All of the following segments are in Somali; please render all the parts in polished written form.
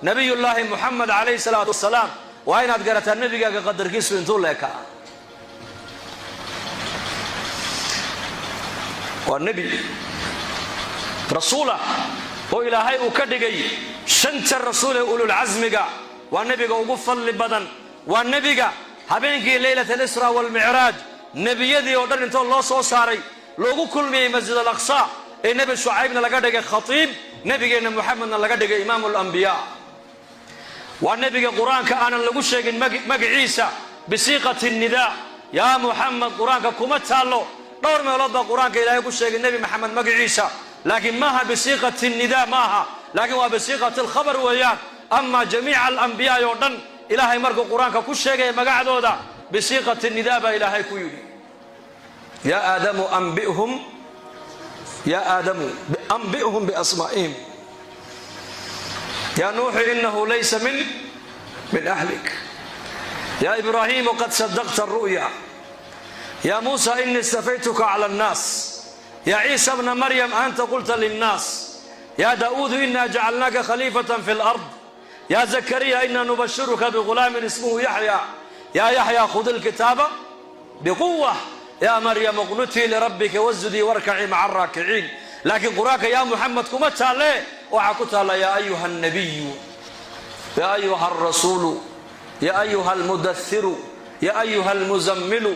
Nabiyullaahi Muxamed calayhi salaatu wasalaam, waa inaad garataa nebigaaga qadarkiisu intuu leekaa. Waa nebi rasuulah oo Ilaahay uu ka dhigay shanta rasuul ee ululcasmiga. Waa nebiga ugu fadli badan. Waa nebiga habeenkii leylat alisra walmicraaj nebiyadii oo dhan intoo loo soo saaray loogu kulmiyey Masjid Alaqsa, ee Nebi Shucaybna laga dhigay khatiib, nebigeenna Muxamedna laga dhigay imaamu alambiyaa. Waa nebiga Qur-aanka aanan lagu sheegin magaciisa bisiiqati nidaa, yaa Muxamed, Qur-aanka kuma taallo. Dhowr meelood baa Qur-aanka Ilaahay ku sheegay Nebi Maxamed magaciisa, laakiin maaha bisiiqati nidaa, maaha, laakiin waa bisiiqati alkhabar weeyaan. Ama jamiica alambiyaai oo dhan Ilaahay markuu Qur-aanka ku sheegaya magacdooda, bisiiqati nidaa baa Ilaahay ku yidhi: yaa Aadamu ambihum, yaa Aadamu ambi'hum biasmaa'ihim, yaa Nuuxu inahu laysa min ahlik, ya Ibraahimu qad sadaqta aru'ya, ya Muusa inii istafaytuka cala annaas, ya Ciisa bna Maryam anta qulta linnaas, ya Daa'uudu ina jacalnaaka khaliifatan fi lard, ya Zakariya ina nubashiruka bigulaamin ismuhu Yaxya, ya Yaxya khud ilkitaaba biquwa, ya Maryam uqnutii lirabbika wasjudii warkacii maca araakiciin. Laakiin Qur-aanka yaa Muxamed kuma taalle. Waxaa ku taalla yaa ayuha alnabiyu, yaa ayuha alrasuulu, yaa ayuha almudathiru, yaa ayuha almuzammilu.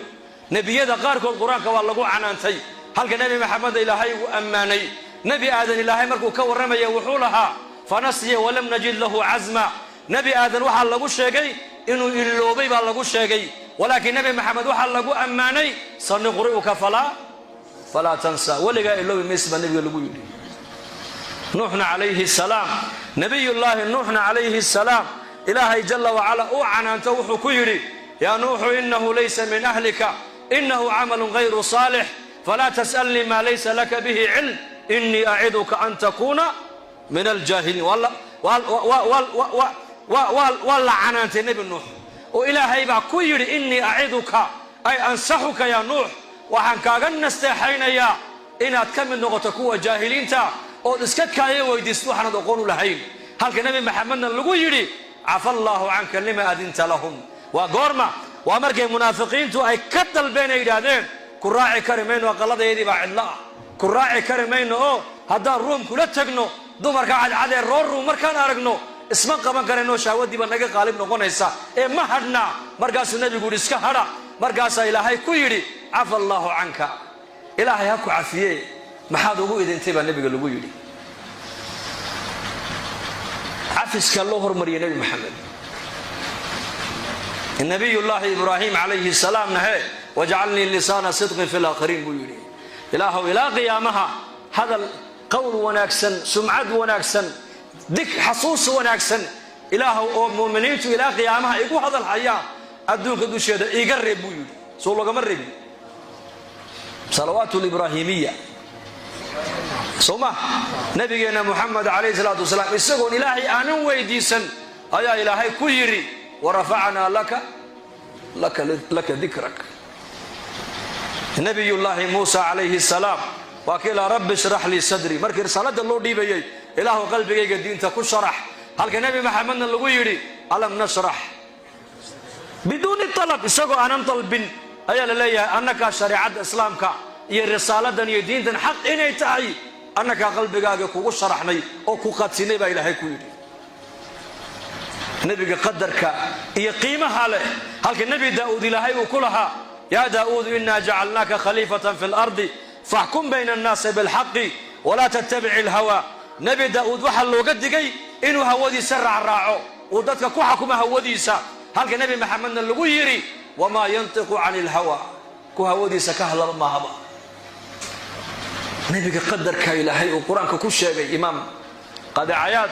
Nebiyada qaarkood Qur-aanka waa lagu canaantay, halka Nebi Maxameda Ilaahay uu ammaanay. Nebi Aadan Ilaahay markuu ka warramaya wuxuu lahaa: fanasiya walam najid lahu casma. Nebi Aadan waxaa lagu sheegay inuu iloobay baa lagu sheegay, walaakiin Nebi Maxamed waxaa lagu ammaanay: sanuqri'uka falaa tansa, weligaa iloobi maysi baa nebiga lagu yidhi. Nuuxna calayhi salaam, Nabiyullaahi Nuuxna calayhi salaam, Ilaahay jalla wacala uu canaanto, wuxuu ku yidhi: yaa Nuuxu inahu laysa min ahlika, inahu camalun gayru saalix, falaa tas'alnii maa laysa laka bihi cilm, inii aciduka an takuuna min aljaahiliin. Waa la canaantay Nebi Nuux, oo Ilaahay baa ku yidhi: inii aciduka, ay ansaxuka yaa Nuux, waxaan kaaga nasteexaynayaa inaad ka mid noqoto kuwa jaahiliinta ood iska kaaya weydiisid waxaanad aqoon u lahayn. Halka Nebi Maxamedna lagu yidhi: cafa allaahu canka lima adinta lahum. Waa goorma? Waa markay munaafiqiintu ay ka dalbeen, ay yidhaahdeen: ku raaci kari mayno, aqalladayadii baa cidlo ah, ku raaci kari mayno, oo haddaan Ruum kula tegno, dumarka cadcadee roor Ruum markaan aragno isma qaban karayno, shahwadii baa naga qaalib noqonaysa, ee ma hadhnaa? Markaasuu nebigu yidhi: iska hadha. Markaasaa Ilaahay ku yidhi: cafa allaahu canka, Ilaahay ha ku cafiye, maxaad ugu idintay baa nebiga lagu yidhi. Cafiskaa loo hormariyay Nebi Maxamed. Nabiyullaahi Ibraahim calayhi salaamna he: wajcalnii lisaana sidqin fi laakhiriin buu yidhi. Ilaahow, ilaa qiyaamaha hadal qowl wanaagsan, sumcad wanaagsan, dig xasuus wanaagsan, Ilaahow, oo muuminiintu ilaa qiyaamaha igu hadal hayaan adduunka dusheeda iiga reeb buu yidhi. Soo loogama reebin salawaat libraahimiya? Soo ma nabigeenna Muxamed calayhi salaatu wasalaam isagoon Ilaahay aanan weydiisan ayaa Ilaahay ku yidhi: warafacnaa laka dikrak. Nabiyullaahi Muusa calayhi salaam waa kii laa: rabbi ishrax lii sadrii, markii risaalada loo dhiibayay, Ilaahu qalbigayga diinta ku sharax. Halka Nebi Maxamedna lagu yidhi: alam nashrax, biduuni alab, isagoo aanan dalbin ayaa la leeyahay: annakaa shareecadda Islaamka iyo risaaladan iyo diintan xaq inay tahay annakaa qalbigaaga kugu sharaxnay oo ku qadsinay baa Ilaahay ku yidhi. Nebiga qadarka iyo qiimaha leh, halka Nebi Daa'uud Ilaahay uu ku lahaa: yaa Daa'uudu inaa jacalnaaka khaliifatan fi lardi faxkum bayna annaasi bilxaqi walaa tattabic ilhawa. Nebi Daa'uud waxaa looga digay inuu hawadiisa raacraaco, uu dadka ku xakuma hawadiisa, halka Nebi Maxamedna lagu yidhi: wamaa yantiqu cani ilhawa, ku hawadiisa ka hadlaba maahaba. Nebiga qadarka Ilaahay uu Qur-aanka ku sheegay, Imaam Qaadi Cayaad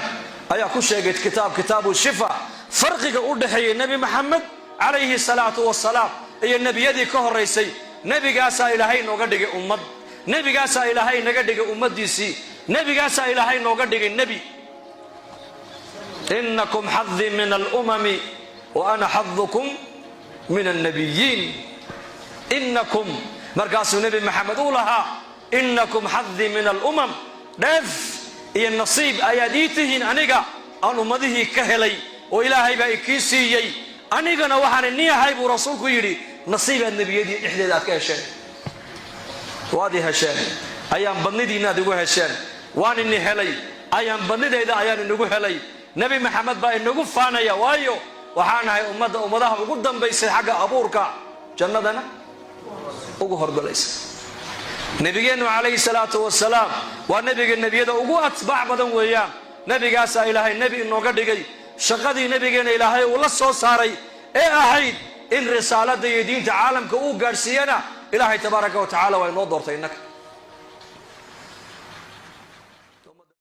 ayaa ku sheegay kitaab Kitaabu Shifa, farqiga u dhexeeyey Nebi Maxamed calayhi salaatu wasalaam iyo nebiyadii ka horaysay. Nebigaasaa Ilaahay nooga dhigay ummad, nebigaasaa Ilaahay naga dhigay ummaddiisii, nebigaasaa Ilaahay nooga dhigay nebi. Inakum xadii min alumami wa ana xadukum min annabiyiin. Inakum, markaasuu Nebi Maxamed uu lahaa: inakum xadii min alumam, dheef iyo nasiib ayaad ii tihiin aniga Aan ummadihii ka helay oo Ilaahay baa ikii siiyey. Anigana waxaan ini ahay, buu rasuulku yidhi, nasiibaad nebiyadii dhexdeeda aad ka hesheen. Waad i hesheen, ayaan badnidiinna aad igu hesheen. Waan ini helay, ayaan badnidayda ayaan inagu helay. Nebi Maxamed baa inagu faanaya, waayo waxaan ahay ummadda ummadaha ugu dambaysay xagga abuurka, jannadana ugu horgalaysa. Nebigeennu calayhi salaatu wasalaam waa nebiga nebiyada ugu atbaac badan weeyaan. Nebigaasaa Ilaahay nebi inooga dhigay. Shaqadii nebigeenna Ilaahay uu la soo saaray ee ahayd in risaaladda iyo diinta caalamka uu gaadhsiiyana, Ilaahay tabaaraka wa tacala waa inoo doortay innaka.